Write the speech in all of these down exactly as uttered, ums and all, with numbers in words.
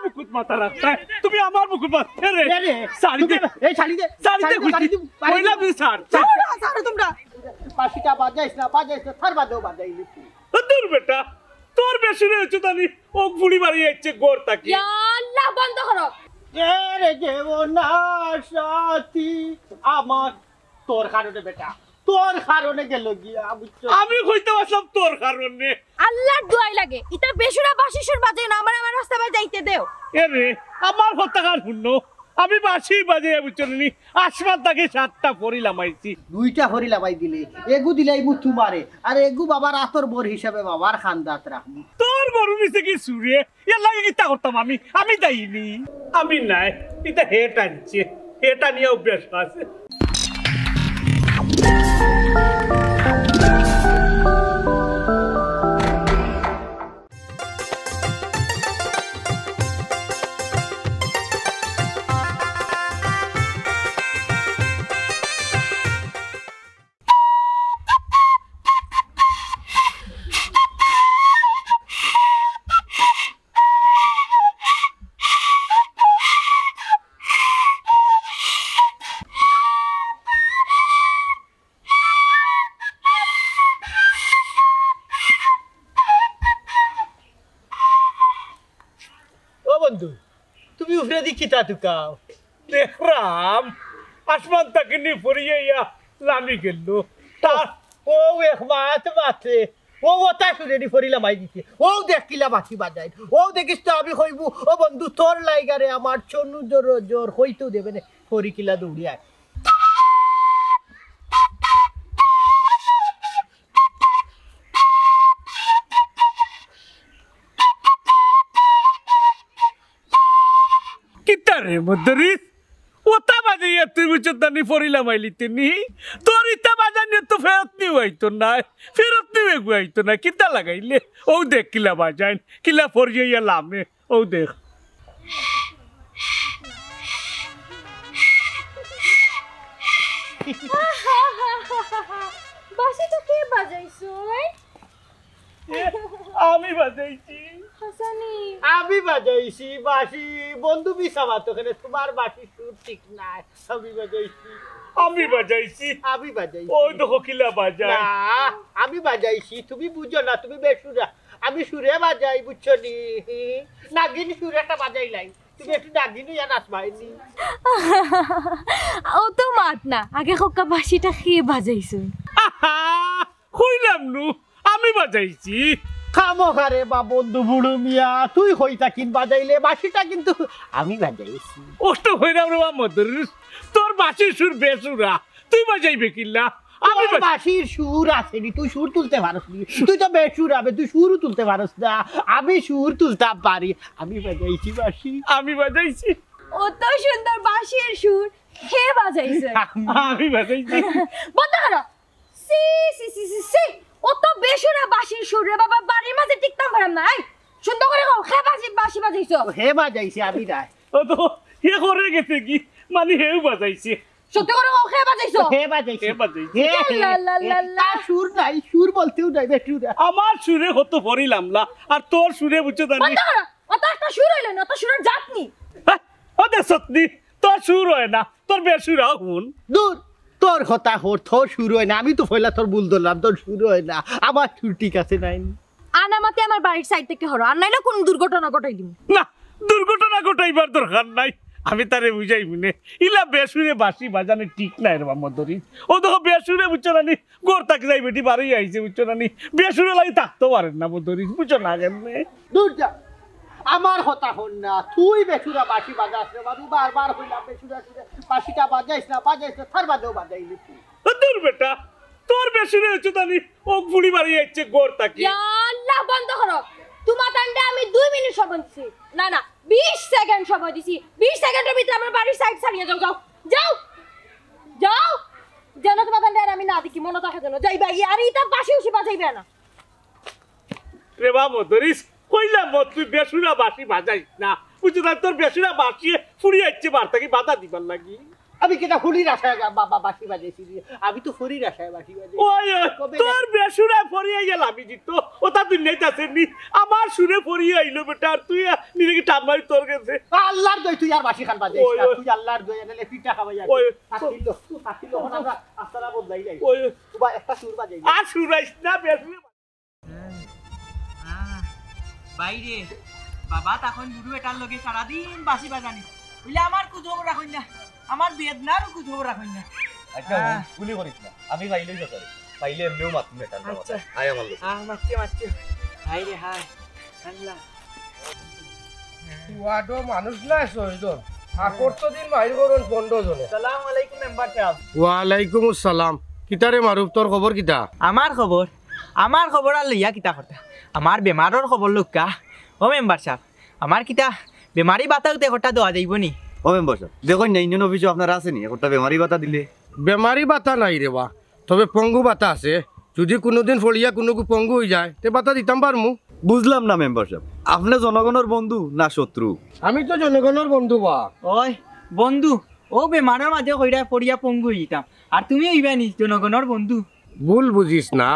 মুকুট মাথা রাখতায়, তুমি আমার মুকুট মাথা। এ রে, এ রে, ছাড়ি দে। তুমি, এই ছাড়ি দে, ছাড়ি দে, ছাড়ি দে, কইছি। ছাড়ি দে, ছাড়ি কইলাম দে। যে ছাড়, ছাড়। ছাড়ো না, ছাড়ো তোমরা। বাঁশিটা বাজাইস না, বাজাইস না, তার বাদেও বাজাইলি তুই। ও দূর বেটা, তোর বেসুরে অইছে তানি, ও ফুড়ি বাড়ি আইছে ঘর থাকি। ইয়া আল্লাহ, বন্ধ করো। এ রে যেও না সাথী আমার, তোর কারণে বেটা, তোর কারণে গেল গিয়া, বুঝছো? আমি কইতে পারলাম তোর কারণে। আল্লাহর দোয়াই লাগে, ইতা বেসুরা বাঁশির সুর বাজাইও না, আমার আমার রাস্তা বায় যাইতে দেও। এ রে, আমার কথা কান হুনো, আমি বাঁশি বাজাইয়া, বুঝছো নি, আসমান থাকি সাতটা পরি লামাইছি। দুইটা পরি লামাই দিলে, এগু দিলাইমু তুমারে, আর এগু বাবার আতর বর হিসাবে বাবার খান্দাত রাখমু। তোর বড় নিছে কি সুরে? এর লাগি কিতা করতাম আমি? আমি দায়ী নি। আমি নায়, ইতা হে টানছে, হে টানিয়া অভ্যাস আছে। ও বন্ধু, তুমি উপরেদি কিতা তুকাও? দেখরাম, আসমান থাকি নি পড়িয়া ইয়া লামি গেল। তা ও এক মাত মাতে, ও ওতা সুরে নি পড়ি লামাই দিছে। ও দেখ কিলা বাঁশি বাজাইন। ও দেখিস তো আমি কইমু, ও বন্ধু তোর লাইগারে আমার চনু জোর জোর কইতেও দেবে নে, পড়ি কিলা দৌড়ি আয়। কিতা রে মদরিস? ওতা বাজাইয়া তুই বুঝছত না নি পড়ি লামাইলিতে নি? তোর ইতা বাজানিও তো ফেরত নিউ আইতো নায়, ফেরত নিউ এগু আইতো নায়। কিতা লাগাইলে? ও দেখ কিলা বাজাইন, কিলা পড়িয়া ইয়া লামে। ও দেখ। বাঁশিটা কে বাজাইছো, এ? এ, আমি বাজাইছি। হাসানি। আমি বাজাইছি বাঁশি। বন্ধু মিছা মাতো কেনে, তুমার বাঁশির সুর ঠিক নাই। আমি বাজাইছি। আমি বাজাইছি। আমি বাজাইছি। ওই দেখো কিলা বাজায়। না, আমি বাজাইছি। তুমি বুঝো না, তুমি বেসুরা। আমি সুরে বাজাই, বুঝছো নি? নাগিন সুর একটা বাজাইলাই। তুমি একটু নাগিন ইয়া নাচবায়নি। ও তো মাত না, আগে কউক্কা বাঁশিটা কে বাজাইছো? আহা, কইলাম নু, আমি বাজাইছি। খামোখারে বা বন্ধু বুড়ু মিয়া, তুই কইতা কিন বাজাইলে, বাঁশিটা কিন্তু আমি বাজাইছি। ও তো কইলাম রে বা মদরিস, তোর বাঁশির সুর বেসুরা, তুই বাজাইবে কিলা? আমি তোর বাজাই- বাঁশির সুর আছে নি, তুই সুর তুলতে পারস নি, তুই তো বেসুরা বে, তুই সুরও তুলতে পারস না, আমি সুর তুলতাম পারি, আমি বাজাইছি বাঁশি। আমি বাজাইছি। অত সুন্দর বাঁশির সুর কে বাজাইছে? আমি বাজাইছি। বন্ধ করো। সি, সি, সি, সি, সি। অত বেসুরা বাঁশির সুর রে বাবা, বাড়ির মাঝে টিকতাম পারাম না। এই, সুন্দর করি কও, কে বাঁশি, বাঁশি বাজাইছো? হে বাজাইছে, আমি নায়। ও তো, হে করে গেছে কি? মানে হেউ বাজাইছে। সত্যি করি কও, কে বাজাইছো? হে বাজাইছে। হে বাজাইছে। হে, হে, লা, লা, হে। লা, লা। তার সুর নাই, সুর বলতেও নাই, বেসুরা। আমার সুরে কত পড়ি লামলা, আর তোর সুরে বুঝছো জানি? বন্ধ করো। অত একটা সুর অইলো না, অত সুরের জাত নি। হ্যাঁ, ও দে সত্যি, তোর সুর অয় না, তোর বেসুরা হুন। দূর, তোর কথা হর, তোর সুর অয় না, আমি তো পয়লা তোর ভুল ধরলাম, তোর সুর অয় না, আমার সুর ঠিক আছে নাই। আনামাতে আমার বাড়ির সাইড থাকি হরো, আর নাইলে কোন দুর্ঘটনা ঘটাই দিমু। না, দুর্ঘটনা ঘটাইবার দরকার নাই, আমি তারে বুঝাইমুনে। ইলা বেসুরে বাঁশি বাজানি ঠিক নাই রে বা মদরিস। ও দেখো বেসুরে বুঝছো না নি, ঘর থাকি যাই বেটি বারই আইছে, বুঝছো না নি? বেসুরে লাগি থাকতো পারের না মদরিস, বুঝছো না কেমনে? দূর যা, আমার কথা হন না, তুই বেসুরা বাঁশি বাজাস রে বাবু, বারবার কইলাম বেসুরা সুরে বাঁশিটা বাজাইস না, বাজাইস না, তার বাদেও বাজাইলি তুই। ও দূর বেটা, তোর বেসুরে অইছে তানি, ও ফুড়ি বাড়ি আইছে ঘর থাকি। ইয়া আল্লাহ, বন্ধ করো। তুমার তানরে আমি দুই মিনিট সময় দিছি। না, না, বিশ সেকেন্ড সময় দিছি। বিশ সেকেন্ডের ভিতরে আমার বাড়ির সাইড ছাড়িয়া যাও, যাও। যাও। যাও। যেন তুমার তানরে আর আমি না দেখি, মনে থাকে যেন। যাইবা, ই আর ইতা বাঁশি উশি বাজাইবা না। রে বা মদরিস, কইলাম মত তুই বেসুরা বাঁশি বাজাইস না। বুঝছো না, তোর বেসুরা বাঁশি ফুড়ি আইছে বার থাকি বাধা দিবার লাগি। আমি কিতা ফুড়ির আশায় গা-, বা-, বা-, বাঁশি বাজাইছি রে? আমি তো ফুড়ির আশায় বাঁশি বাজাইছি। ওই, ওই, কবে তোর বেসুরা পড়িয়া গেল আমি দিত, ওটা দুনিয়াতে আছে নি। আমার সুরে পড়িয়া আইলো বেটা, আর তুই, আ, নিজেকে টান ভাই তোর গেছে। আল্লাহর দোয়াই তুই আর বাঁশি খান বাজাইস না। ওই, ওই। তুই আল্লাহর দোয়াই এনে পিঠা খাওয়াই আর ওই। থাকছিল, থাকছিল, এখন আমরা আস্তানা বদলাই যাই। ওই। তুবা একটা সুর বাজাই। আর সুরাইস না, বেশ। আহ, বাইরে বাবা তখন বুড়ো এটার লগে সারাদিন বাঁশি বাজানি। বুলে আমার খোঁজ খবর রাখইন না, আমার বেদনারও খোঁজ খবর রাখইন না। আচ্ছা, আহ। গুলি করিস না, আমি পাইলেই তো করি। পাইলে এমনিও মাত মেটাল না আচ্ছা। মাথায়। আয় আমার লোক। আহ, মারছে, মারছে। হায় রে হায়, আল্লাহ। ওয়ার্ডও মানুষ নাই ছয়জন। আর প্রত্যেকদিন মাইর করুন পনেরো জনে। সালাম আলাইকুম মেম্বার সাহেব। ওয়ালাইকুম আসসালাম। কিতা রে মারুফ, তোর খবর কিতা? আমার খবর, আমার খবর আর লইয়া কিতা করতা? আমার বেমারর খবর লউক্কা। ও মেম্বার সাহেব, আমার কিতা বেমারি বাতাউতে একটা দেওয়া যাইব নি? ও মেম্বার সাহেব, দেখইন না, ইউনিয়ন অফিসও আপনার আছে নি, একটা বেমারি বাতা দিলে। বেমারি বাতা নাই রে বা, তবে পঙ্গু বাতা আছে। যদি কুনুদিন ফড়িয়া কুনুগু পঙ্গু অইযায়, তে বাতা দিতাম পারমু। বুঝলাম না মেম্বার সাহেব, আপনে জনগণর বন্ধু না শত্রু? আমি তো জনগণর বন্ধু বা। ওই বন্ধু, ও বেমারর মাঝে কইরা ফড়িয়া পঙ্গু অইতাম, আর তুমি অইবা নি জনগণর বন্ধু? ভুল বুঝিস না,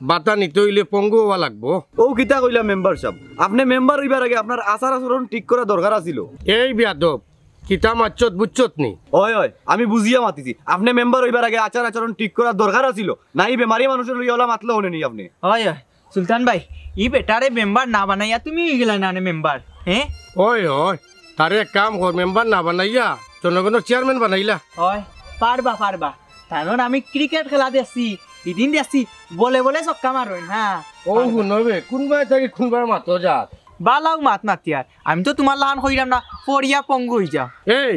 বাতা নিতে অইলে পঙ্গু অওয়া লাগবো। ও কিতা কইলা মেম্বার সাহেব, আপনে মেম্বার অইবার আগে আপনার আচার আচরণ ঠিক করা দরকার আছিল। এই বেয়াদব, কিতা মাতছত বুঝছত নি? ওই, ওই, আমি বুঝিয়া মাতিছি। আপনে মেম্বার অইবার আগে আচার আচরণ ঠিক করার দরকার আছিল। না, ই বেমারি মানুষর লগে অলা মাতলে অনে নি আপনে। ওই, ওই, সুলতান ভাই, ই বেটারে মেম্বার না বানাইয়া তুমি অইগেলায় না নে মেম্বার, হ্যাঁ? ওই, ওই, তারে এক কাম কর, মেম্বার না বানাইয়া জনগণর চেয়ারম্যান বানাইলা। ওই, পারবা, পারবা। কারণ আমি ক্রিকেট খেলা দেখছি, ইদিন দেখছি, বলে বলে ছক্কা মারইন, হ্যাঁ। ও হুনো বে, কুনবায় থাকি কুনবায় মাতো যার। বালাউ মাত মাতিয়ার। আমি তো তুমার লাখান কইরাম না, ফড়িয়া পঙ্গু অইযাও। এই,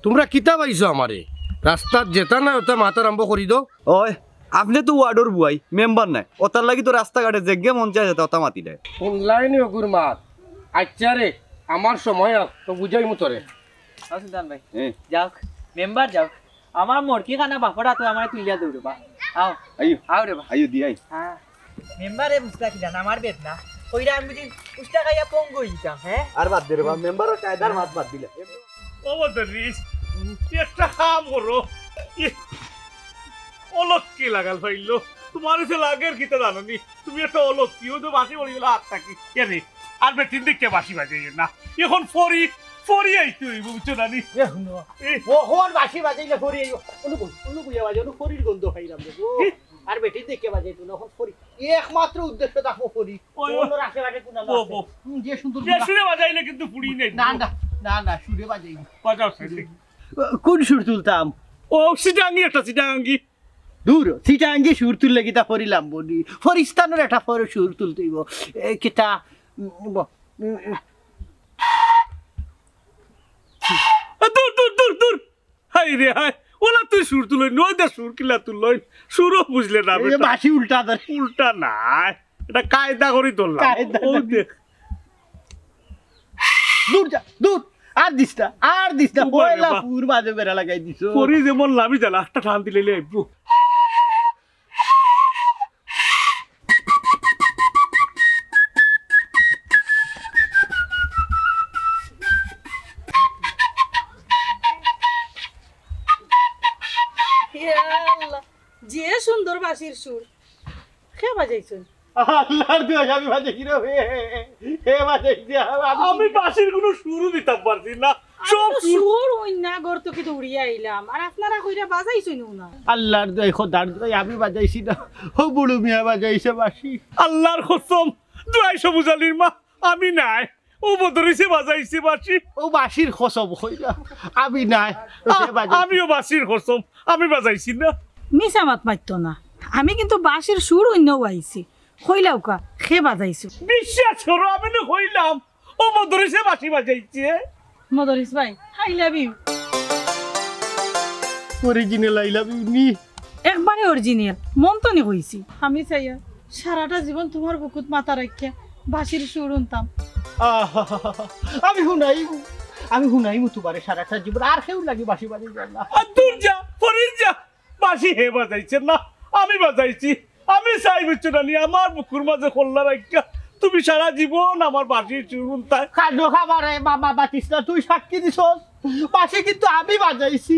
তুমরা কিতা পাইছো আমারে? রাস্তাত যেতা নায় অতা মাত আরম্ভ করি দেও। ওই, আপনে তো ওয়ার্ডর বুয়াই, মেম্বার নায়। অতার লাগি তো রাস্তাঘাটে যেগিয়ে মন চায় যেতা অতা মাতি দেয়। অনলাইনে অগুর মাত। আচ্ছা রে, আমার সময় অউক, তো বুঝাইমু তোরে। আও সুলতান ভাই। এ। যাউক, মেম্বার যাউক। আমার মরকি খানা বাপর আতো আমারে তুলিয়া দেও রে বা। আও। আইও। আও রে বা। আইও দি আই। হ্যাঁ। মেম্বারে বুঝতা কিলা না, আমার বেদনা। কইরা আমি বুঝি উষ্টা খাইয়া পঙ্গু অইতাম, হ্যাঁ? আর বাদ দে রে বা, মেম্বারর কায়দার মাত বাদ দিলা। ও বদরিস, একটা কাম করো। ই, অলক্ষী লাগাল পাইলো। তুমার ইসে লাগের কিতা জানো নি? তুমি একটা অলক্ষী, ও তো বাঁশি পড়ি গেল হাত থাকি। এ রে, আর বেটিন দেখে বাঁশি বাজাইও না। এখন ফড়ি, ফড়ি আইতে অইব, বুঝছো না নি? এ হুনো, এই অখন বাঁশি বাজাইলে ফড়ি আইব। অনু কই, অনু কইয়া বাজে, অনু ফড়ির গন্ধ পাইরাম রে গো। কি? আর বেটিন দেখে বাজাইতো না, অখন ফড়ি। একমাত্র উদ্দেশ্য দেখো ফড়ি। ওই, ওই। অন্যর আশেপাশে কোনো ও, আছে। ও। হুম, যে সুন্দর যে গুলা। সুরে বাজাইলে কিন্তু ফুড়ি নেই। না, না, না, না, সুরে বাজাইব। বাজাও, সুরে। কোন সুর তুলতাম? ও, সিটাঙ্গি একটা, সিটাঙ্গি। দূর, সিটাঙ্গি সুর তুললে কিতা ফড়ি লামবো নি? ফড়িস্তানর একটা ফড়ি সুর তুলতে অইব। এ, কিতা, উম, ব-, উম, উম। এ, দূর, দূর, দূর, দূর। হায় রে হায়, অলা তুই সুর তুলইন, নয় দে সুর কিলা তুলইন, সুরও বুঝলে না এই যে বেটা। বাঁশি উল্টা ধরে। উল্টা নায়, এটা কায়দা করি ধরলাম। কায়দা ও করি। দেখ। দূর যা, দূর, আর দিস না, আর দিস না, ও বাবা। পয়লা ফুর মাঝে বেড়া লাগাই দিছো। পরি যেমন লামি জ্বালা, একটা টান দিলে আইবো। ইয়া আল্লাহ, যে সুন্দর বাঁশির সুর। কে বাজাইছইন? আল্লাহর দোহাই, আমি বাজাইছি রে, হে, হে, হে বাজাইছি, আমি আমি বাঁশির কোনো সুরও দিতাম পারছি না। আমি সব তো সুর সুর অইন না, ঘর থাকি দৌড়িয়া আইলাম। আর আপনারা কইরা বাজাইছইন না। আল্লাহর দোহাই, খোদার দোহাই, আমি বাজাইছি না। ও বুড়ো মিয়া বাজাইছে বাঁশি। আল্লাহর কসম, দোহাই সবুজ আলীর মা, আমি নায়। ও বদরিসে বাজাইছে বাঁশি। ও বাঁশির কসম কইলা, আমি নায়। আ-, হে বাজাইছে। আমিও বাঁশির কসম, আমি বাজাইছি না। মিছা মাত মাততো না, আমি কিন্তু বাঁশির সুর অইন্য গাইছি। কইলাউক্কা, কে বাজাইছো? বিশ্বাস করো, আমি না কইলাম, ও মদরিসে বাঁশি বাজাইছে। মদরিস ভাই, I love you। Original I love you নি। একবারে original, মন থনে কইছি। আমি চাইয়ার সারাটা জীবন তুমার বুকুত মাথা রাখিয়া বাঁশির সুর হুনতাম। আহা, আমি হুনাইমু, আমি হুনাইমু তুমারে সারাটা জীবন। আর কেউর লাগি বাঁশি বাজাইবার না। আর দূর যা, ফরিদ যা। বাঁশি হে বাজাইছে না, আমি বাজাইছি। আমি চাই, বুঝছো না নি, আমার বুকুর মাঝে কল্লা রাখিয়া তুমি সারা জীবন আমার বাঁশির সুর হুনতায়। কানো খাবারে বাবা বাতিস না, তুই সাক্ষী দিছস, বাঁশি কিন্তু আমি বাজাইছি।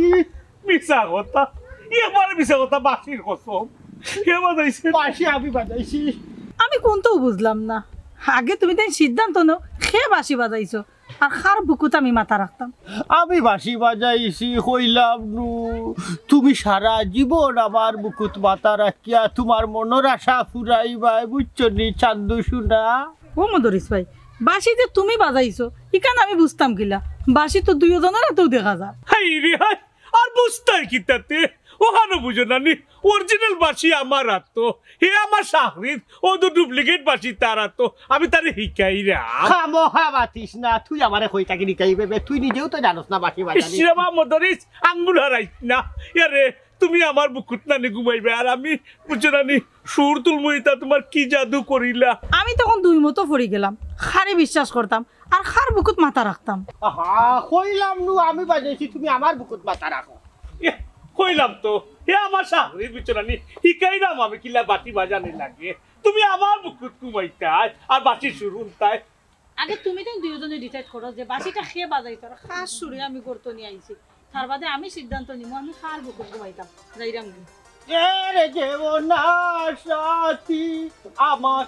মিছা কথা, একবারে মিছা কথা, বাঁশির কসম। কে বাজাইছে? বাঁশি আমি বাজাইছি। আমি কুন্তাউ বুঝলাম না, আগে তুমি তাইন সিদ্ধান্ত নেও, কে বাঁশি বাজাইছো। আর কার বুকুত আমি মাথা রাখতাম? আমি বাঁশি বাজাইছি, কইলাম নু, তুমি সারা জীবন আমার বুকুত মাথা রাখিয়া তুমার মনর আশা ফুরাইবায়, বুঝছো নি চান্দু সোনা? ও মদরিছ ভাই, বাঁশি যে তুমি বাজাইছো, ইখান আমি বুঝতাম কিলা? বাঁশি তো দুইওজনর আতেউ দেখা যার। হায় রে হায়, আর বুঝতায় কিতাতে? অখানও বুঝো না নি, original বাঁশি আমার আতো, হে আমার চাকরিত, অউ তো duplicate বাঁশি তার আতো, আমি তারে হিকাইরাম। খামোখা মাতিস না, তুই আমারে কই থাকি হিকাইবে বে? তুই নিজেও তো জানোস না বাঁশি বাজানি। ইশ রে বা মদরিছ, আঙ্গুল হারাইস না। এরে, তুমি আমার বুকুত নানি ঘুমাইবায়, আর আমি, বুঝছো না নি, সুর তুলমু, ইতা তুমার কি জাদু করিলা? আমি তখন দুই মতো পড়ি গেলাম, কারে বিশ্বাস করতাম আর কার বুকুত মাথা রাখতাম। আহা, কইলাম নু আমি বাজাইছি, তুমি আমার বুকুত মাথা রাখো। এ, কইলাম তো, হে আমার চাকরি, বুঝছো না নি, হিকাইরাম আমি কিলা বাঁশি বাজানি লাগে। তুমি আমার বুকুত ঘুমাইতায় আর বাঁশির সুর হুনতায়। আগে তুমি তো দুইওজনে decide করো যে বাঁশিটা কে বাজাইতো, আর কার সুরে আমি গড়তো নিয়া আইছি। তার বাদে আমি সিদ্ধান্ত নিমু আমি কার বুকুত ঘুমাইতাম। যাইরাম গি। এরে যেও না সাথী আমার,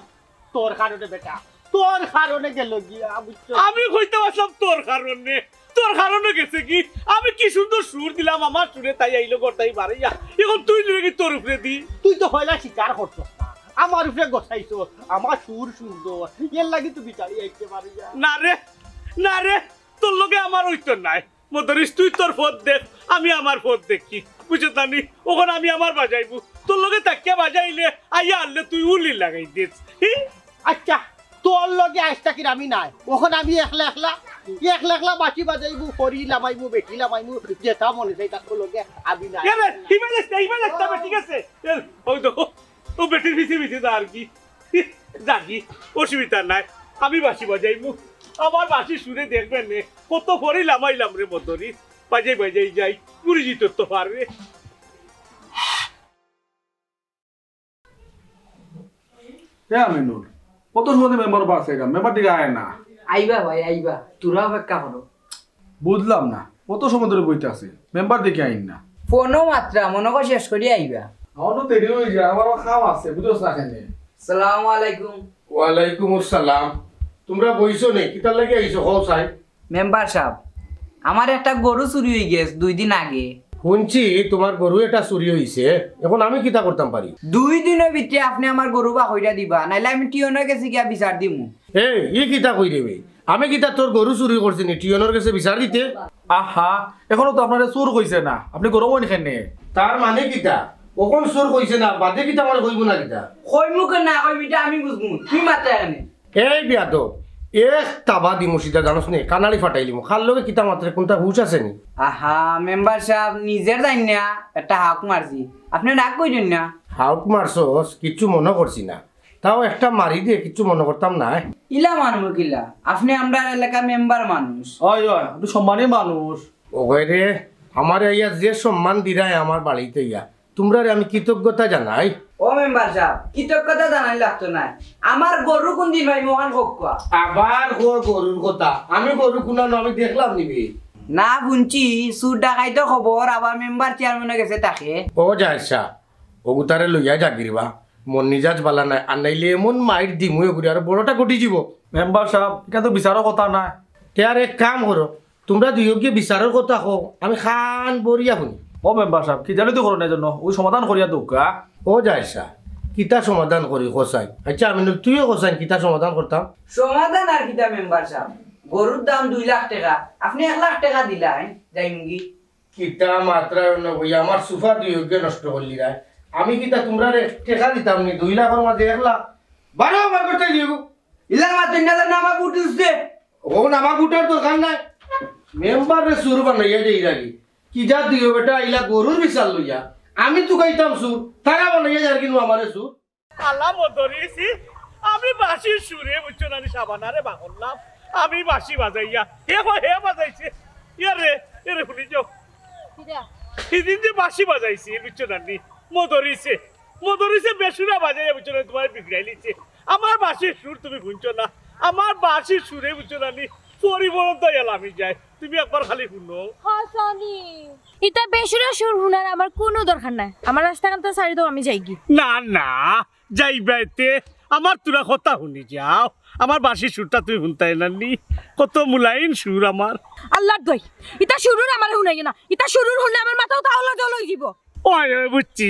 তোর কারণে বেটা, তোর কারণে গেল গিয়া, বুঝছো? আমি কইতাম আছলাম তোর কারণে, তোর কারণে গেছে গি। আমি কি সুন্দর সুর দিলাম, আমার সুরে তাই আইলো গড় তাই বাড়াইয়া, এখন তুই লইয়া গি তোর উপরে দি। তুই তো পয়লা স্বীকার করছস না, আমার উপরে গছাইছস, আমার সুর সুন্দর, এর লাগি তুই বিচারি আইতে পারি না। না রে, না রে, তোর লগে আমার অইতো নায়। মদরিছ, তুই তোর পথ দেখ, আমি আমার পথ দেখি। বুঝছত না নি? অখন আমি আমার বাজাইমু। তোর লগে থাকিয়া বাজাইলে, আইয়া হারলে তুই উলি লাগাই দিস। হি? আচ্ছা, তোর লগে আইজ থাকির আমি নাই। অখন আমি একলা একলা, একলা একলা বাঁশি বাজাইমু, খড়ি লামাইমু, বেটি লামাইমু, যেতা মনে চায় তার লগে আমি নাই। এ রে, হিমা যাস না, হিমা যাস না, ঠিক আছে? এ, ওই দেখো, ও বেটির পিছে পিছে যা আর কি। যাগি, অসুবিধা নাই, আমি বাঁশি বাজাইমু। আমার বাঁশির সুরে দেখবে নে, কত খড়ি লামাইলাম রে মদরিছ, বাজাই বাজাই যাই, পুরি জিতর তো পার রে। এ আমিনুল, কত সময় ধরি মেম্বার বাস এরা, মেম্বার দিকে আয় না। আইবা ভাই, আইবা, তোরা অপেক্ষা করো। বুঝলাম না, কত সময় ধরি বইতে আছে, মেম্বার দিকে আইন না। ফোনও মাত্রা, মনে কর শেষ করি আইবা। আমার তো দেরি হয়ে যায়, আমার আবার কাম আছে, বুঝছ না কেন? সালাম আলাইকুম। ওয়ালাইকুম আসসালাম। তোমরা বইছো নি? কিতার লাগি আইছো? কও চাই। মেম্বার সাব, আমার একটা গরু চুরি হয়ে গেছে দুই দিন আগে। শুনছি তোমার গরু এটা চুরি হইছে, এখন আমি কিতা করতাম পারি? দুই দিনের ভিতরে আপনি আমার গরু বা কইরা দিবা, নাইলে আমি টিয়নের গেছে গিয়া বিচার দিমু। এই, ই কিতা কই রে বে? আমি কিতা তোর গরু চুরি করছি নি টিয়নর গেছে বিচার দিতে? আহা, এখনো তো আপনারে চুর কইছে না, আপনি গরম হইন কেনে? তার মানে কিতা? অখন চুর কইছে না, বাদে কিতা আমারে কইবো না কিতা? কইমু কেনে না কইমু, ইটা আমি বুঝমু, তুই মাত্রা এখানে। এই বিয়াদব, এক তাবা দিমু সিধা জানোস নি, কানাড়ি ফাটাই দিমু। কার লগে কিতা মাতরে, কুনটা হুশ আছে নি? আহা, মেম্বার সাব, নিজের জানি না, একটা হাউক মারছি, আপনি রাগ কইরেন না। হাউক মারছস, কিচ্ছু মনো করছি না। তাও একটা মারি দে, কিচ্ছু মনো করতাম নায়। ইলা মানমু কিলা? আপনি আমরার এলাকার মেম্বার মানুষ। অয়, অয়, আপনি সম্মানী মানুষ। ওগরে, আমারে আইয়া যে সম্মান দিরায় আমার বাড়িত আইয়া, তুমরারে আমি কৃতজ্ঞতা জানাই। ও মেম্বার সাব, কৃতজ্ঞতা জানানি লাগতো নায়। আমার গরু কুনদিন পাইমু অখান কউক্কা। আবার কও গরুর কথা, আমি গরু কুনানো আমি দেখলাম নি বে। না, হুনছি, চুর ডাকাইতর খবর আবার মেম্বার চেয়ারম্যানর গেছে থাকে। ও জাহেদ সাব, অগুতারে লইয়া যাগির বা, মন মিজাজ বালা নায়, আর নাইলে এমন মাইর দিমু এগুরে, আর বড়টা ঘটি যিবো। মেম্বার সাব, ইখান তো বিচারর কথা নায়। তে আর এক কাম করো, তুমরা দুইও গিয়া বিচারর কথা কও, আমি কান ভরিয়া হুনি। ও মেম্বার সাব, কিতা জানি তো করো না জন্য, অউ সমাধান করিয়া দেউক্কা। ও জাহেদ সাব, কিতা সমাধান করি কও চাই? আচ্ছা আমিনুল, তুইও কও চাই, কিতা সমাধান করতাম? সমাধান আর কিতা মেম্বার সাব, গরুর দাম দুই লাখ টেকা, আপনি এক লাখ টেকা দিলাইন, যাইমুগি। কিতা মাতরায় অনো বইয়া, আমার সুফা দুইও গিয়া নষ্ট করলিরায়। আমি কিতা তুমরারে টেকা দিতাম নি, দুই লাখর মাঝে এক লাখ? বারো আমার করতে দিও। ইলা মাতইন না, আমার বুট উঠছে। অখন আমার বুটর দরকার নাই। মেম্বাররে চুর বানাইয়া দেইরাগি। কিতা দুইও বেটা ইলা গরুর বিচার লইয়া। আমি তুকাইতাম চুর, তারা বানাইয়া যারগি নু আমারে চুর। আলা মদরিছি, আমি বাঁশির সুরে, বুঝছো না নি, সাবানারে বাহরলাম। আমি বাঁশি বাজাইয়া, হে কয় হে বাজাইছে। এরে, এরে, হুনি যাও। কিতা? হিদিন যে বাঁশি বাজাইছি, বুঝছো না নি, মদরিছে, মদরিছে বেসুরা বাজাইয়া, বুঝছো না, তুমারে বিগড়াইলিছে। আমার বাঁশির সুর তুমি হুনছো না, আমার বাঁশির সুরে, বুঝছো না নি, পরিবরণ তো এলামি যায়। তুমি একবার খালি হুনো। হাসানি। ইতা বেসুরা সুর হুনার আমার কুনু দরকার নাই। আমার রাস্তাখান তো ছাড়ি দেও, আমি যাইগি। না, না, যাইবায়তে। আমার তুরা কথা হুনি যাও। আমার বাঁশির সুরটা তুমি হুনতায় না নি? কত মুলাইন সুর আমার। আল্লাহর দোয়াই, ইতা সুরুর আমারে হুনাইও না। ইতা সুরুর হুনলে আমার মাথাও তাওলা জল অই যিবো। ওই, ওই, বুঝছি।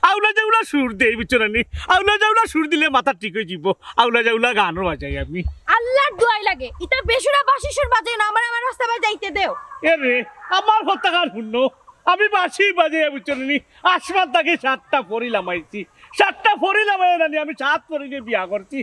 আউলা জাউলা সুর দেই, বুঝছো না নি? আউলা জাউলা সুর দিলে মাথা ঠিক অই যিবো। আউলা জাউলা গানও বাজাই আমি। আল্লাহর দোয়াই লাগে, ইতা বেসুরা বাঁশির সুর বাজাইও না, আমারে আমার রাস্তা বায় যাইতে দেও। এ রে, আমার হত্যাকার হুনো। আমি বাঁশি বাজাইয়া, বুঝছো না নি? আসমান থাকি সাতটা পরি লামাইছি। সাতটা পরি লামাইয়া না নি, আমি সাত পরিরে বিয়া করছি।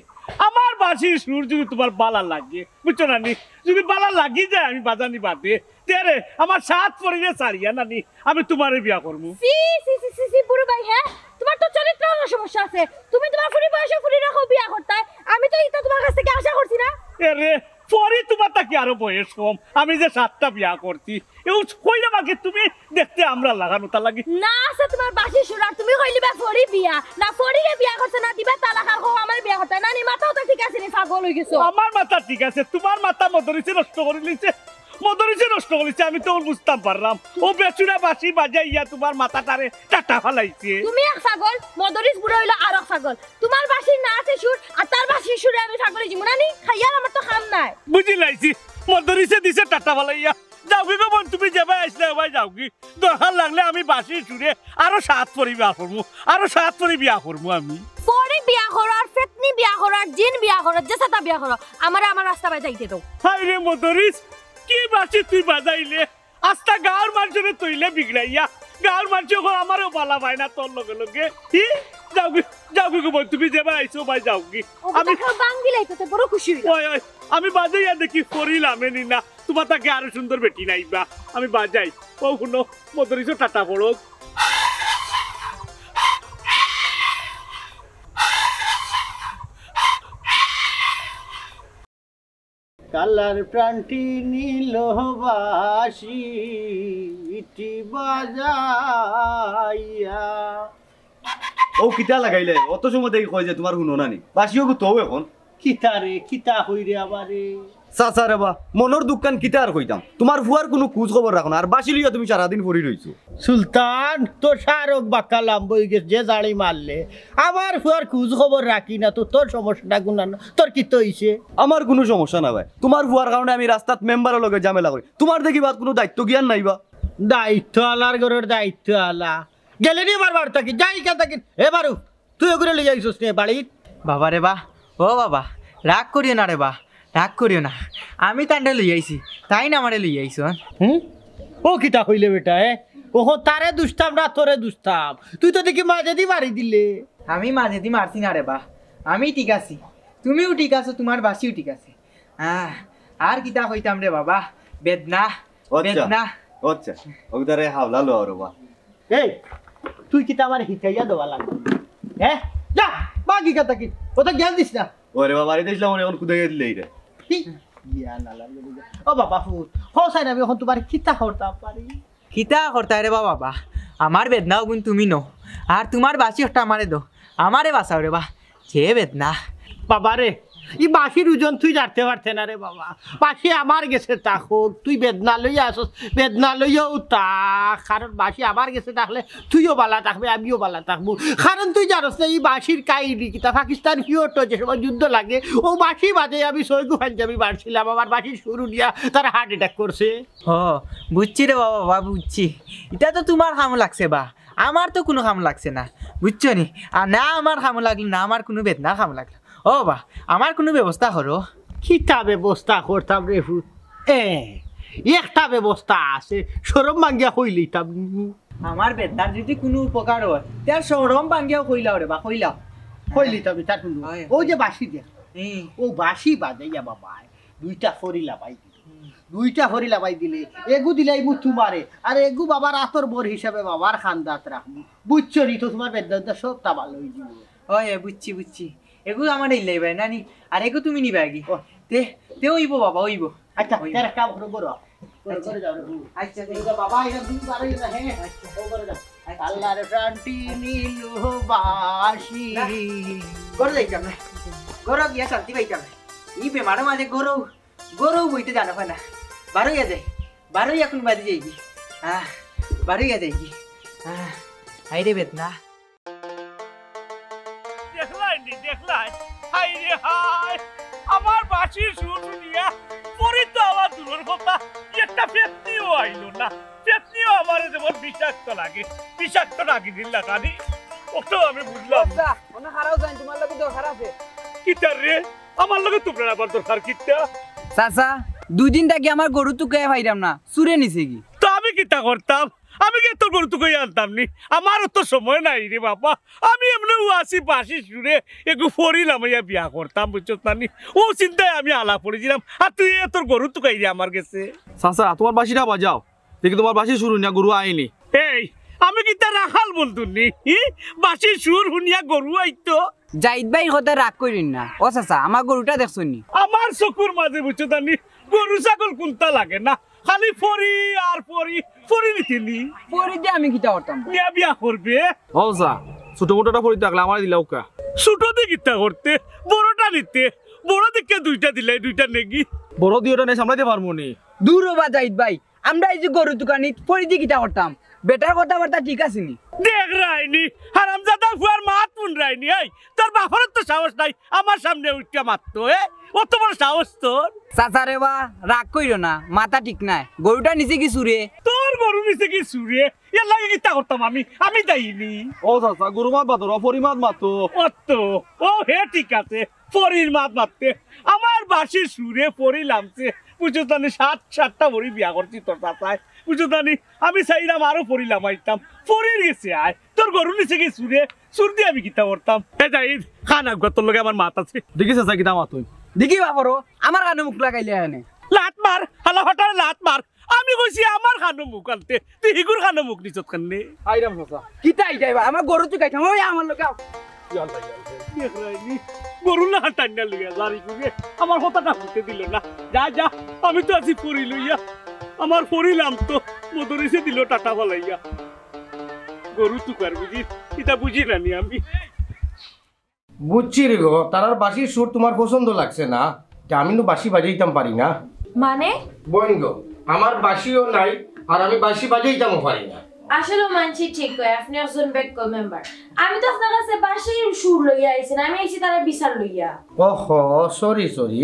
আমার বাঁশির সুর যদি তুমার বালা লাগে, বুঝছো না নি? যদি বালা লাগি যায়, আমি বাজানি বাদে। তে রে, আমার সাত পরিরে ছাড়িয়া না নি, আমি তুমারে বিয়া করমু। ছি, ছি, ছি, ছি, ছি, বুরু ভাই, হ্যাঁ? তুমার তো চরিত্রর সমস্যা আছে। তুমি তুমার ফুরি বয়সে ফুরি রাখো বিয়া করতায়। আমি তো ইতা তুমার কাছ থাকি আশা করছি না। এ রে, পরি তুমার থাকি আরো বয়স কম। আমি যে সাতটা বিয়া করছি, এও কইরা বাকি তুমি দেখতে আমরার লাখান, অতার লাগি। না আছে তুমার বাঁশির সুর, আর তুমি কইলিবা পরি বিয়া। না পরিরে বিয়া করছে, না দিবা তালাক, আর কও আমারে বিয়া করতায়। না নি, মাথাও তো ঠিক আছে নি, পাগল অই গেছো। আমার মাথা ঠিক আছে, তুমার মাথা মদরিছে নষ্ট করিলিছে। মদরিছে নষ্ট করিলিছে, আমি তো বুঝতাম পারলাম। ও বেসুরা বাঁশি বাজাইয়া তুমার মাথাটারে টাটা ফালাইছে। তুমি এক পাগল, মদরিছ বুড়া অইলো আরক পাগল। তুমার বাঁশির না আছে সুর, আর তার বাঁশির সুরে আমি পাগল অই যিমু না নি? খাইয়ার আমার তো কাম নাই। বুঝিলাইছি, মদরিছে দিছে টাটা ফালাইয়া। যাওগি গো বইন, তুমি যেবায় আইছলায় অবায় যাওগি। দরকার লাগলে আমি বাঁশির সুরে আরো সাত পরি বিয়া করমু, আরো সাত পরি বিয়া করমু আমি। পরি বিয়া করো, আর ফেতনি বিয়া করো, আর জিন বিয়া করো, যে সাতা বিয়া করো, আমারে আমার রাস্তা বায় যাইতে দেও। হায় রে মদরিছ, কি বাঁশি তুই বাজাইলে? আস্তা গাঁওর মানষরে তইলে বিগড়াইয়া, গাঁওর মানষে অখন আমারেও বালা পায় না তোর লগে লগে। হি, যাওগি, যাওগি গো বইন, তুমি যেবায় আইছো অবায় যাওগি। ও আমি কথা ভাঙ্গিলাই তো, তো বড় খুশি অইলাম। ওই, ওই, আমি বাজাইয়া দেখি পরি লামে নি না। তুমার থাকি আরো সুন্দর বেটি নাইবা। আমি বাজাই। ও হুনো, মদরিছো টাটা পড়ো। কালার প্রাণটি নীল বাঁশিটি বাজাইয়া। ও কিতা লাগাইলে? অত সময় থাকি কই যে তুমার হুনো না নি? বাঁশিও গু তো অখন। কিতা রে, কিতা কই রে আবার রে? চাচা রে বা, মনর দুঃখখান কিতা আর কইতাম। তুমার ফুয়ার কুনু খুজ খবর রাখো না, আর বাঁশি লইয়া তুমি সারাদিন পড়ি রইছো। সুলতান, তোর সারক বাক্কা লাম্বা অই গেছে, যে জাড়ি মারলে। আমার ফুয়ার খুজ খবর রাখি না তো, তোর সমস্যাটা কুনান, তোর কিতা অইছে? আমার কুনু সমস্যা না ভাই, তুমার ফুয়ার কারণে আমি রাস্তাত মেম্বারর লগে ঝামেলা করি, তুমার দেখি বাদ কুনু দায়িত্ব জ্ঞান নাই বা। দায়িত্ব আলার ঘরর দায়িত্ব আলা। গেলে নি আমার বাড়ি থাকি, যাই ইখান থাকি। এ বারু, তুই ওগুরে লই আইছস নি বাড়িত? বাবা রে বা, ও বাবা, রাগ করিও না রে বা, রাগ করিও না। আমি তানরে লই আইছি, তাইন আমারে লই আইছইন। হুম? ও কিতা কইলে বেটা, এ? অখন তারে দুষতাম না, তোরে দুষতাম। তুই তো দেখি মাঝেদি মারি দিলে। আমি মাঝেদি মারছি না রে বা, আমি ঠিক আছি। তুমিও ঠিক আছো, তুমার বাঁশিও ঠিক আছে। আহ, আর কিতা কইতাম রে বাবা, বেদনা, আচ্ছা, বেদনা। আচ্ছা, ওগুতারে হাওলা লও রে বা। এই, তুই কিতা আমারে হিকাইয়া দেওয়া লাগবো? হ্যাঁ? যা, বাগি কথা কি? ও তো জ্ঞান দিস না। ওরে বাবা, বাড়িত আইছলাম, অখন কুদাইয়া দিলে ইটা। কি? জ্ঞান আলার গেলে যা। ও বাবা, ফুত, হো সাইন আমি অখন তুমারে কিতা করতাম পারি? কিতা করতায় রে বা বাবা? আমার বেদনা অগুন তুমি নও, আর তুমার বাঁশি একটা আমারে দেও, আমারে বাঁচাও রে বা। যে বেদনা। বাবা রে, ই বাঁশির ওজন তুই জানতে পারতে না রে বাবা। বাঁশি আমার গেছে থাকউক, তুই বেদনা লইয়া আছস, বেদনা লইয়াউ থাক। কারণ বাঁশি আমার গেছে থাকলে তুইও বালা থাকবে, আমিও বালা থাকবো। কারণ তুই জানস না ই বাঁশির কাহিনী কিতা। পাকিস্তান পিরিয়ডো যে সময় যুদ্ধ লাগে, অউ বাঁশি বাজে আমি ছয়গু পাঞ্জাবি মারছিলাম, আমার বাঁশির সুর হুনিয়া তারা হার্ট অ্যাটাক করছে। ও, বুঝছি রে বাবা, বাবা, বুঝছি। ইটা তো তুমার কামো লাগছে বা, আমার তো কুনু কামো লাগছে না, বুঝছো নি? আর না আমার কামো লাগলো, না আমার কুনু বেদনার কামো লাগলো। ও বা, আমার কুনু ব্যবস্থা করো। কিতা ব্যবস্থা করতাম রে ফুত? এ, একটা ব্যবস্থা আছে, শরম ভাঙ্গিয়া কইলিতাম। আমার বেদনার যদি কুনু উপকার অয়, তে আর শরম ভাঙ্গিয়াউ কইলাও রে বা, কইলাও। কইলিতাম, ইতা কুনু। অয়। অউ যে বাঁশি দেখ, হুম। অউ বাঁশি বাজাইয়া বাবা, দুইটা পরি লামাই দিলে। হুম। দুইটা পরি লামাই দিলে, এগু দিলাইমু তুমারে, আর এগু বাবার আতর বর হিসাবে বাবার কান্দাত রাখমু। বুঝছো নি তো, তুমার বেদনা সবটা ভালা অই যিবো। অয়, বুঝছি, বুঝছি। এগু আমারে দিলাইবায় না নি, আর এগু তুমি নিবায়গি। ও। তে, তে অইবো বাবা, অইবো। আচ্ছা, অইবো। তে এক কাম করো, ঘরো। ঘরো, আচ্ছা। ঘরো যাও রে, ঘরো। আচ্ছা, আচ্ছা। এই যে বাবা, ইটা তুমি বারইও না, হ্যাঁ? আচ্ছা। ও ঘরো যাও। আচ্ছা। আল্লাহর প্রাণটি নীল বাঁশি। না, ঘরো যাইতাম না। ঘরো গিয়া শান্তি পাইতাম না। ই বেমারর মাঝে ঘরো, ঘরো বইতে জানো না। বারইয়া যাই। বারইয়া কুনবাদি যাইগি। আহ, বারইয়া যাইগি। আহ, হায়রে বেদনা। দেখলায় নি, দেখলায়। হায়রে হায়। আমার বাঁশির সুর শুনিয়া পরি তো আমার দূরের কথা, একটা পেতনিও আইলো না। পেতনিও আমারে যেমন বিষাক্ত লাগে, বিষাক্ত নাগিনীর লাখান। ওটাও আমি বুঝলাম না। আচ্ছা, অনো খাড়াও যাইন, তুমার লগে দরকার আছে। কিতা রে? আমার লগে তুমরার আবার দরকার কিতা? চাচা, দুই দিন থাকি আমার গরু তুকাইয়া পাইরাম না, চুরে নিছে গি। তো আমি কিতা করতাম? আমি কিতা তোর গরু তুকাইয়া আনতাম নি? আমারও তো সময় নাই রে বাবা। আমি এমনেউ আছি বাঁশির সুরে এগু পরি লামাইয়া বিয়া করতাম, বুঝছস না নি? অউ চিন্তায় আমি আলা পড়িছিলাম, আর তুই এ তোর গরু তুকাইরে আমার গেছে। চাচা, তুমার বাঁশিটা বাজাও, দেখি তুমার বাঁশির সুর হুনিয়া গরু আইনি। এই, আমি কিতা রাখাল বন্ধু নি? হি? বাঁশির সুর হুনিয়া গরু আইতো? জাহিদ ভাইর কথায় রাগ করিন না। ও চাচা, আমার গরুটা দেখছইন নি? আমার চকুর মাঝে, বুঝছস না নি, গরু ছাগল কুন্তা লাগে না, খালি পরি আর পরি, পরি নিতে নি। পরি দি আমি কিতা করতাম? মিয়া বিয়া করবে? ও চাচা, ছোট মোটোটা পরি থাকলে আমারে দিলাউক্কা। ছোট দি কিতা করতে? বড়টা নিতে। বড় দিকে দুইটা দিলাই, দুইটা নেগি। বড় দি ওটা নিয়া সামলাইতে পারমু নি। দূর অবা জাহিদ ভাই, আমরা এই যে গরু তুকানিত পরি দি কিতা করতাম? বেটার কথাবার্তা ঠিক আছে নি? দেখরায়নি, হারামজাদা ফুয়ার মাত হুনরায়নি। এই, তোর বাপর তো সাহস নাই, আমার সামনে উঠিয়া মাততো, এ? অত বড় সাহস তোর? চাচা রে বা, রাগ কইরো না, মাথা ঠিক নাই। গরুটা নিছে গি চুরে? তোর গরু নিছে গি চুরে? এর লাগি কিতা করতাম আমি? আমি দায়ী নি। ও চাচা, গরু মাত বাদ দেও, পরি মাত মাতো। অত, ও হে ঠিক আছে, পরির মাত মাততে। আমার বাঁশির সুরে পরি লামছে, বুঝছস না নি, সাত, সাতটা পরি বিয়া করছি তোর চাচায়, বুঝছস না নি, আমি চাইরাম আরো পরি লামাইতাম, পরির গেছে আয়। তোর গরু নিছে গি চুরে, চুর দি আমি কিতা করতাম? এ জাহিদ, খান আগুয়া, তোর লগে আমার মাত আছে। দেখি চাচা কিতা মাতইন। দেখি বাপরো, আমার কানো মুখ লাগাইলে এনে। লাত মার, হালা ফাটার লাত মার। আমি কইছি আমার কানো মুখ আনতে, তুই হিগুর কানো মুখ নিছত কেনে? আইরাম চাচা। কিতা আইতায় বা? আমার গরু তুকাইতাম, ওই আমার লগে আও। দেখরায়নি, গরু না টান্না লইয়া জারি করে আমার কথাটা হুনতে দিল না। যা, যা, আমি তো আছি পরি লইয়া। আমার পরি লামতো, মদরিছে দিল টাটা ফালাইয়া। গরু তুকার বুঝি, ইতা বুঝি না নি আমি। বুঝছি রে গো, তারার বাঁশির সুর তুমার পছন্দ লাগছে না, তে আমি নু বাঁশি বাজাইতাম পারি না। মানে? বইন গো, আমার বাঁশিও নাই, আর আমি বাঁশি বাজাইতামও পারি না। আসলে মানছি ঠিক কয়, আপনি একজন বেক্কল মেম্বার। আমি তো আপনার কাছে বাঁশির সুর লইয়া আইছি না, আমি আইছি তারার বিচার লইয়া। ওহো, সরি, সরি।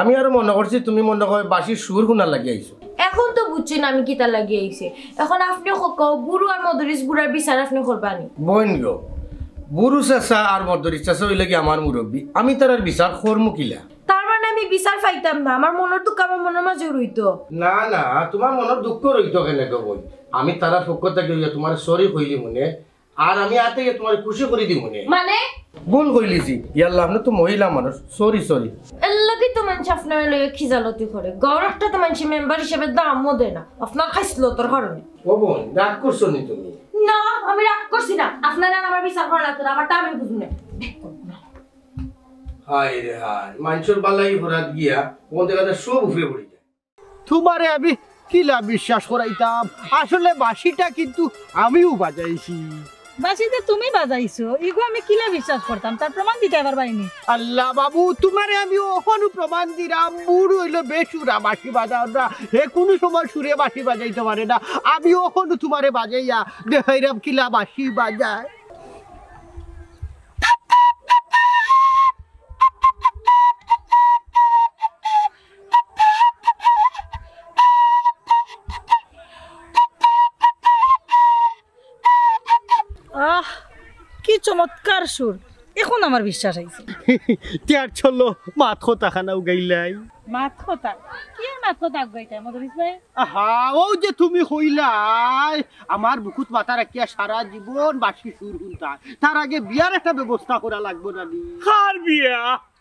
আমি আরো মনো করছি তুমি মনো কয় বাঁশির সুর হুনার লাগি আইছো। এখন তো বুঝছইন আমি কিতার লাগি আইছি। এখন আপনি কউক্কা, বুরু আর মদরিছ বুড়ার বিচার আপনি করবা নি? বইন গো, বুরু চাচা আর মদরিছ চাচা অইলা গি আমার মুরব্বি, আমি তারার বিচার করমু কিলা? তার মানে আমি বিচার পাইতাম না, আমার মনর দুঃখ আমার মনর মাঝে রইতো। না, না, তুমার মনর দুঃখ রইতো কেনে গো বইন? আমি তারার পক্ষ থাকি অইয়া তুমারে সরি কইলিমুনে, আর আমি আতে গিয়া তুমারে খুশি করি দিমুনে। মানে? ভুল কইলিছি। ইয়াল্লা, আপনে তো মহিলা মানুষ। Sorry, sorry. এর লাগি তো মানষে আপনারে লইয়া খিজালতি করে। ঘরো একটা তো মানষে মেম্বার হিসাবে দামও দেয় না। আপনার খাইছলতর কারণে। ও বইন, রাগ করছো নি তুমি? না, আমি রাগ করছি না। আপনার আর আমার বিচার করা লাগতো না। আমারটা আমি বুঝমু না। হায় রে হায়, মানষর বালাই হরাত গিয়া, অখন দেখা যায় সব উপরে পড়ি যায়। তুমারে আমি কিলা বিশ্বাস করাইতাম? আসলে বাঁশিটা কিন্তু আমিউ বাজাইছি। বাঁশি যে তুমি বাজাইছো, ইগু আমি কিলা বিশ্বাস করতাম? তার প্রমাণ দিতায় পারবায় নি? আল্লা বাবু, তুমারে আমি অখনউ প্রমাণ দিরাম, বুরু অইলো বেসুরা বাঁশি বাজাওরা, হে কুনু সময় সুরে বাঁশি বাজাইতো পারে না। আমি অখনউ তুমারে বাজাইয়া দেখাইরাম কিলা বাঁশি বাজায়। আহ, কি চমৎকার সুর। এখন আমার বিশ্বাস আইছে। তে আর চলো, মাত কথা খানাও গাইলাই। মাত কথা? কি আর মাত কথা আগাইতায়, মদরিছ ভাই? আহা, অউ যে তুমি কইলায়, আমার বুকুত মাথা রাখিয়া সারা জীবন বাঁশি সুর হুনতায়, তার আগে বিয়ার একটা ব্যবস্থা করা লাগবো না নি? কার বিয়া?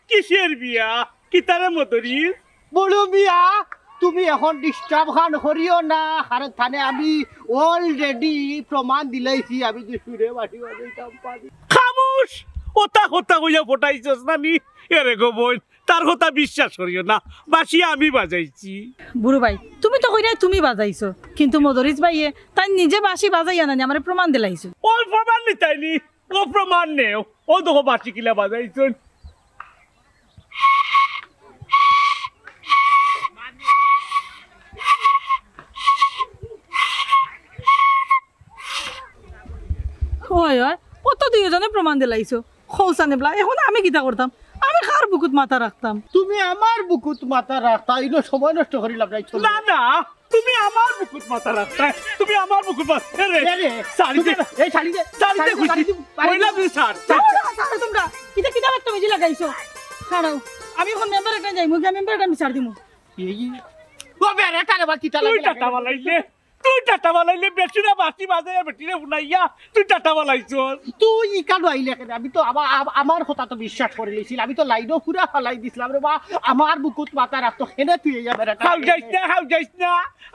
কিসের বিয়া? কিতারে মদরিছ? বড় মিয়া, তুমি এখন disturb খান করিও না, কারণ তানে আমি already প্রমাণ দিলাইছি আমি যে সুরে বাঁশি বাজাইতাম পারি। খামুশ! অতা কথা কইয়া পটাইছস না নি? এরে গো বইন, তার কথা বিশ্বাস করিও না, বাঁশি আমি বাজাইছি। বুরু ভাই, তুমি তো কইরায় তুমি বাজাইছো, কিন্তু মদরিছ ভাইয়ে তাইন নিজে বাঁশি বাজাইয়া নানি আমারে প্রমাণ দিলাইছো। অউ প্রমাণ নিতায় নি, অউ প্রমাণ নেও, অউ দেখো বাঁশি কিলা বাজাইছইন। ওই, ওই, অউ তো দুইওজনে প্রমাণ দিলাইছো। কও ছানে বলা, এখন আমি কিতা করতাম? আমি কার বুকুত মাথা রাখতাম। তুমি আমার বুকুত মাথা রাখতা, ইনো সময় নষ্ট করি লাভ নাই, চলো। না, না, তুমি আমার বুকুত মাথা রাখতা, তুমি আমার বুকুত মাথা, এ রে, এ রে, শাড়ি দে, তুমি, এই শাড়ি দে, শাড়ি দে, শাড়ি দে, খুশি। শাড়ি দে, শাড়ি দে। কইলা তুই ছাড়, ছাড়। ছাড়ো, ছাড়ো তোমরা। ইটা কিতা মাত তুমি যে লাগাইছো? ছাড়ো, আমি অখন মেম্বার একটা যাইমু, গিয়া মেম্বার একটা বিচার দিমু। এই, ও বেটা রে বা, কিতা তুই লাগাইলা? টাটা বালাইলে, তুই টাটা বালাইলে, বেটিরা বাঁশি বাজাইয়া বেটিরে হুনাইয়া তুই টাটা বালাইছস। তুই ইকানো আইলে কেনে? আমি তো আমা-, আম-, আমার কথা তো বিশ্বাস করি লইছিল, আমি তো লাইনও পুরা ফালাই দিছিলাম রে বা। আমার বুকুত মাথা রাখতো, কেনে তুই এই বেটা? হাউ যাইস না, হাউ যাইস না।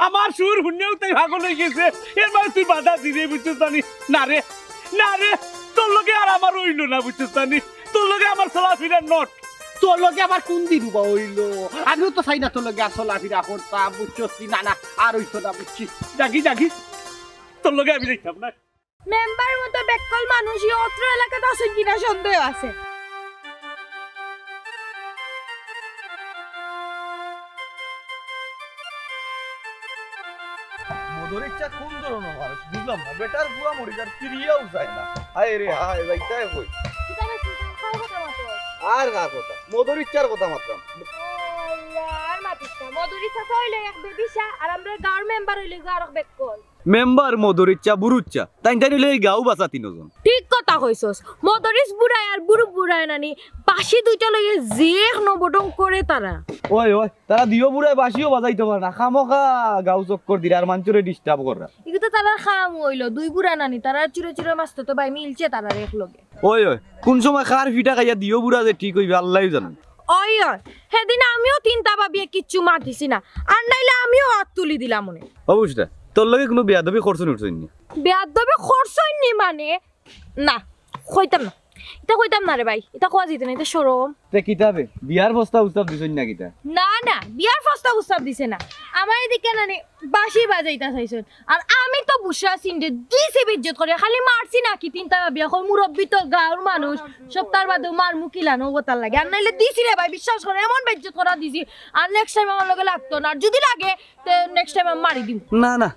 আমার সুর হুনিয়াউ তাই পাগল অই গেছে। এর মানে তুই বাধা দিরে, বুঝছস নি? না রে, না রে, তোর লগে আর আমার অইলো না, বুঝছস নি? তোর লগে আমার চলাফিরা not। তোর লগে আমার কোন দিন উবা অইলো? আমিও তো চাই না তোর লগে আর চলাফিরা করতাম, বুঝছস নি? না, না, আর অইতো না, বুঝছিস? যাগি, যাগি, তোর লগে আমি যাইতাম না। মেম্বার মতো বেক্কল মানুষ ই অত্র এলাকাত আছে কিনা সন্দেহ আছে। মদরিচ্ছা কোন ধরনের মানুষ বুঝলাম না, বেটার বুড়া মরি যার ফিরিয়াও যায় না। হায় রে হায়, যাইতায় কই? কিতা রে, তুই কার কথা মাতস? আর কার কথা? মদরিচ্ছার কথা মাতলাম। ও আল্লাহ, আর মাতিস না। মদরিচ্ছা অইলো এক বেবিশা, আর আমরার গাঁওর মেম্বার অইলো গিয়া আরক বেক্কল। মেম্বার, মদরিচ্ছা, বুরুচ্ছা, তাইন তাইন অইলে এই গাঁও বাঁচা তিনজন। ঠিক কথা কইছস। মদরিছ বুড়ায় আর বুরু বুড়ায় নানি বাঁশি দুইটা লইয়া যে এক নবডং করে তারা। ওই, ওই, তারা দিও বুড়ায় বাঁশিও বাজাইতো পারে না, খামোখা গাঁও চক্কর দিরা আর মানষরে disturb কররা। ইগু তো তারার কাম অইলো, দুই বুড়া নানি, তারা চুরে চুরে মাততো তো ভাই মিলছে তারার এক লগে। ওই, ওই, কোন সময় কার ফিটা খাইয়া দিও বুড়া যে ঠিক অইবে, আল্লায় জানইন। ওই, ওই, হেদিন আমিও তিনটা ভাবিয়ে কিচ্ছু মাতিছি না, আর নাইলে আমিও আত তুলি দিলাম অনে। অবশ্যই, তোর লগে কুনু বেয়াদবি করছইন উঠছইন নি? বেয়াদবি করছইন নি মানে? না, কইতাম না, ইতা কইতাম না রে ভাই, ইতা কওয়া যাইতো না, ইতা শরম। তে কিতা বে, বিয়ার প্রস্তাব উস্তাব দিছইন না কিতা? না, না, বিয়ার প্রস্তাব উস্তাব দিছে না। আমার এদিকে নানি বাঁশি বাজাইতা চাইছইন। আর আমি তো বুঝছি রে, দিছি বেইজ্জত করি, খালি মারছি না কি, তিনটা ভাবিয়ে কই মুরব্বি তো গাঁওর মানুষ, সপ্তাহর বাদেও মারমু কিলান অউ কথার লাগি। আর নাইলে দিছি রে ভাই, বিশ্বাস কর, এমন বেইজ্জত করা দিছি। আর next time আমার লগে লাগতো না, আর যুদি লাগে, তে next time আমি মারি দিমু। না, না,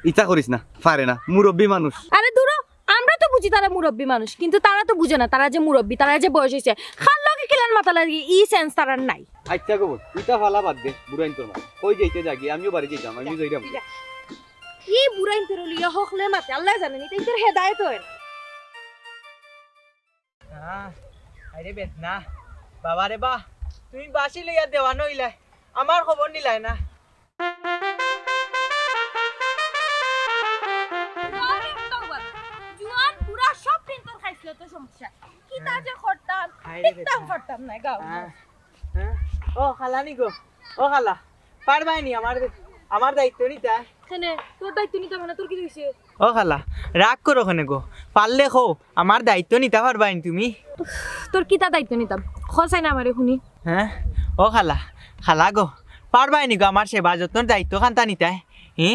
ইতা করিস না, পারে না, মুরব্বি মানুষ। আরে দুরো, আমরা তো বুঝি তারা মুরব্বি মানুষ, কিন্তু তারা তো বুঝে না, তারা যে মুরব্বি, তারা যে বয়স অইছে, কার লগে কিলান মাতা লাগি, ই sense তারার নাই। আইচ্ছা গো বইন, ইতা ফালা বাদ দে, বুড়াইন্তর মাত। কই যাইতে যাগি, আমিও বাড়ি যাইতাম, আমিও যাইরাম। ই বুড়াইন্তরে লইয়া হকলে মাতে, আল্লায় জানইন, ইতা ইন্তর হেদায়েত অয় না। আহ, আরে বেদনা, বাবা রে বা, তুমি বাঁশি লইয়া দেওয়ান অইলায়, আমার খবর নিলায় না। জোয়ান বুড়া সব তিনটার খাইছলত সমস্যা। কিতা যে করতাম, হায় রে কিতাও বেটা। করতাম না, গাও। আহ, হ্যাঁ? ও খালা নি গো, ও খালা, পারবায় নি আমার, আমার দায়িত্ব নিতা? কেনে, তোর দায়িত্ব নিতাম না, তোর কিতা অইছে? ও খালা, রাগ করো কেনে গো? পারলে কও, আমার দায়িত্ব নিতা পারবায় নি তুমি? তোর কিতা দায়িত্ব নিতাম? ক চাই না আমারে হুনি। হ্যাঁ? ও খালা, খালা গো, পারবায় নি গো আমার সেবা যত্নর দায়িত্ব খান্তা নিতায়? হি?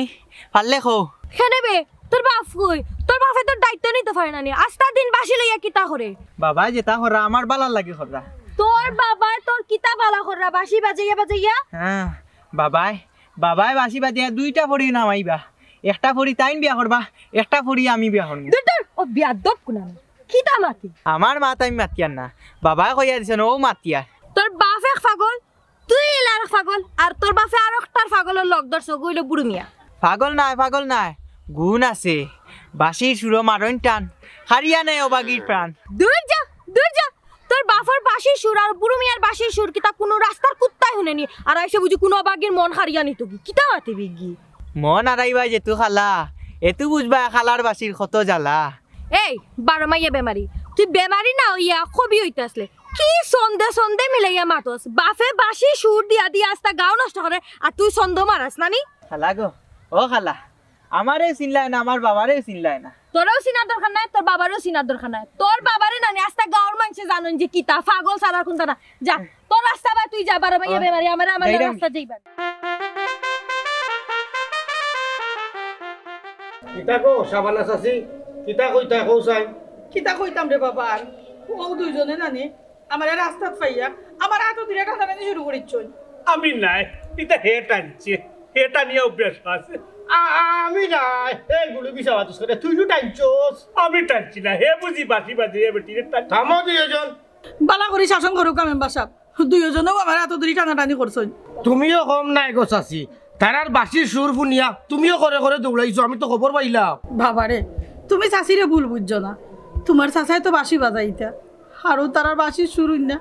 পারলে কও। কেনে বে, তোর বাপ কই? তোর বাপে তোর দায়িত্ব নিতো পারে না নি? আস্তা দিন বাঁশি লইয়া কিতা করে? বাবায় যেতা কররা আমার ভালার লাগি কররা। তোর বাবায় তোর কিতা ভালা কররা বাঁশি বাজাইয়া বাজাইয়া? হ্যাঁ, বাবায়, বাবায় বাঁশি বাজাইয়া দুইটা পড়ি নামাইবা। একটা পড়ি তাইন বিয়া করবা, একটা পড়ি আমি বিয়া করমু। দূর, দূর, ও বেয়াদব কুনানো। কিতা মাতি? আমার মাত আমি মাতিয়ার না। বাবায় কইয়া দিছইন, অউ মাতিয়ার। তোর বাপ এক পাগল, তুই ইলা আরক পাগল, আর তোর বাপে আরকটার পাগলর লগ ধরছে, অইলো বুরু মিয়া। পাগল নায়, পাগল নায়, গুণ আছে। বাঁশির সুরো মারইন টান, হারিয়া নেয় অবাগির প্রাণ। দূর যা, দূর যা। তোর বাপর বাঁশির সুর আর বুরু মিয়ার বাঁশির সুর কিতা কুনু রাস্তার কুত্তায় হুনেনি? আর আইসে বুঝি কুনু অবাগির মন হারিয়া নিতো গি? কিতা মাতে বেগি? মন হারাইবায় যেতু খালা, এতু বুঝবায় খালার বাঁশির কত জ্বালা। এই, বারো মাইয়া বেমারি। তুই বেমারি না অইয়া কবি অইতে আসলে। কি ছন্দে ছন্দে মিলাইয়া মাতস? বাপে বাঁশি সুর দিয়া দিয়া আস্তা গাঁও নষ্ট করে, আর তুই ছন্দ মারাস না নি? খালা গো, ও খালা, আমারেও চিনলায় না, আমার বাবারেও চিনলায় না। তোরেও চিনার দরকার নাই, তোর বাবারেও চিনার দরকার নাই। তোর বাবারে নানি আস্তা গাঁওর মানষে জানইন যে কিতা, পাগল ছাড়া আর কুন্তা না। যা, তোর রাস্তা বায় তুই যা, বারো মাইয়া বেমারি, আমারে আমার রাস্তা যাইবার। কিতা কও, শাবানা চাচি? কিতা কইতায় কও চাই? কিতা কইতাম রে বাবা, আর অউ দুইজনে নানি আমারে রাস্তাত পাইয়া আমার আতো ধরিয়া টানাটানি শুরু করিচ্ছইন। আমি নায়, ইতা হে টানছে, হে টানিয়া অভ্যাস আছে। আ-, আ-, আমি নায়, এই গুলু মিছা মাতস কেনে, তুই নু টানছস। আমি টানছি না, হে বুঝি বাঁশি বাজাইয়া বেটিরে টান। থামো দুইজন। ভালা করি শাসন করুক্কা মেম্বার সাব। দুইওজনেও আমার আতো ধরি টানাটানি করছইন। তুমিও কম নায় গো চাচি, তারার বাঁশির সুর হুনিয়া তুমিও করে করে দৌড়াইছো, আমি তো খবর পাইলাম। বাবারে, তুমি চাচিরে ভুল বুঝছো না। তুমার চাচায় তো বাঁশি বাজাইতা, আরো তারার বাঁশির সুর হুনিয়া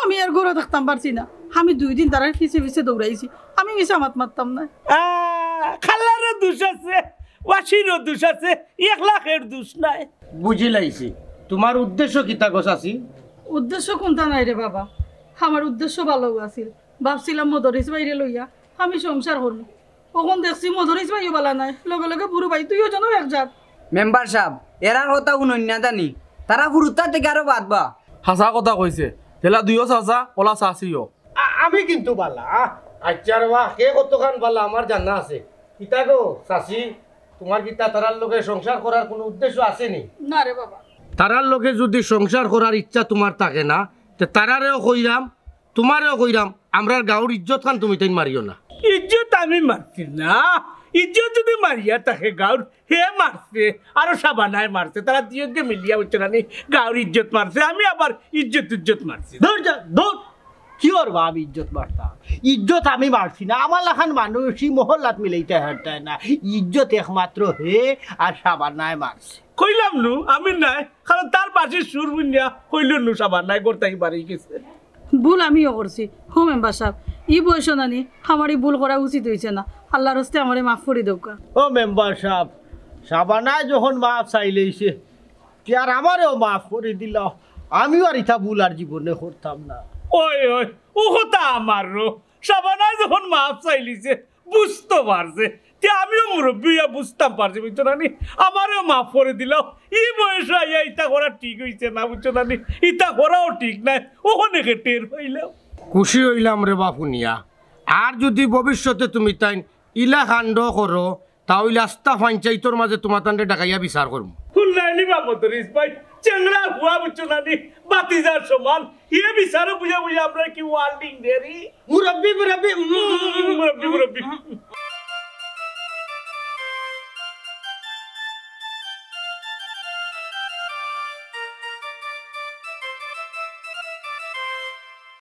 আমি আর ঘরো থাকতাম পারছি না। আমি দুই দিন তারার পিছে পিছে দৌড়াইছি, আমি মিছা মাত মাততাম নায়। আহ, খালারও দোষ আছে, বাঁশিরও দোষ আছে, একলা কের দোষ নায়। বুঝিলাইছি, তুমার উদ্দেশ্য কিতা গো চাচি? উদ্দেশ্য কুন্তা নায় রে বাবা, আমার উদ্দেশ্য ভালাউ আছিল। ভাবছিলাম মদরিছ ভাইরে লইয়া আমি সংসার করমু। অখন দেখছি মদরিছ ভাইও ভালা নায়, লগে লগে বুরু ভাই, দুইওজনও এক জাত। মেম্বার সাব, এরার কথা হুনইন না জানি, তারা হুরুতা থাকি আরো বাদ বা। হাছা কথা কইছে, যেলা দুইও চাচা, অলা চাচিও। আ- আমি কিন্তু ভালা। আচ্ছা রে বা, কে কতখান ভালা আমার জানা আছে। কিতা গো চাচি, তুমার কিতা তারার লগে সংসার করার কুনু উদ্দেশ্য আছে নি? না রে বাবা। তারার লগে যুদি সংসার করার ইচ্ছা তুমার থাকে না, তে তারারেও কইরাম, তুমারেও কইরাম, আমরার গাঁওর ইজ্জতখান তুমি তাইন মারিও না। ইজ্জত আমি মারছি না, ইজ্জত যুদি মারিয়া থাকে গাঁওর, হে মারছে, আরো সাবানায় মারছে, তারা দুইওগে মিলিয়া, বুঝছো না নি, গাঁওর ইজ্জত মারছে, আমি আবার ইজ্জত ইজ্জত মারছি। ধর যা, ধর। কিওর বা আমি ইজ্জত মারতাম? ইজ্জত আমি মারছি না, আমার লাখান মানুষ ই মহল্লাত মিলাইতা পারতায় না। ইজ্জত একমাত্র হে আর সাবানায় মারছে। কইলাম নু আমি নায়, কারণ তার বাঁশির সুর হুনিয়া কইল নু সাবানায় ঘর থাকি বারই গেছে। ভুল আমিও করছি। হো মেম্বার সাব, ই বয়সো নানি আমার ই ভুল করা উচিত অইছে না। আল্লার হস্তে আমারে মাফ করি দেউক্কা। ও মেম্বার সাব, সাবানায় যখন মাফ চাইলাইছে, তে আর আমারেও মাফ করি দিলাও। আমিও আর ইতা ভুল আর জীবনে করতাম না। ওই ওই, ও কথা আমারও। সাবানায় যখন মাফ চাইলিছে, বুঝতো পারছে, তে আমিও মুরব্বি অইয়া বুঝতাম পারছি, বুঝছো না নি? আমারেও মাফ করি দিলাও। ই বয়সো আইয়া ইতা করা ঠিক অইছে না, বুঝছো না নি? ইতা করাও ঠিক নায়, অখন একে টের পাইলাম। খুশি অইলাম রে বা হুনিয়া। আর যুদি ভবিষ্যতে তুমি তাইন ইলা কাণ্ড করো, তা অইলে আস্তা পঞ্চাইতর মাজে তুমাতানরে ডাকাইয়া বিচার করমু। হুনলায়নি বা মদরিছ ভাই, চেংড়া ফুয়া, বুঝছো না নি? বাতিজার সমান। হে বিচারো বুঝা বুঝা আমরা কি ওয়ার্নিং দেরি? মুরব্বি, মুরব্বি, উম, মুরব্বি, মুরব্বি।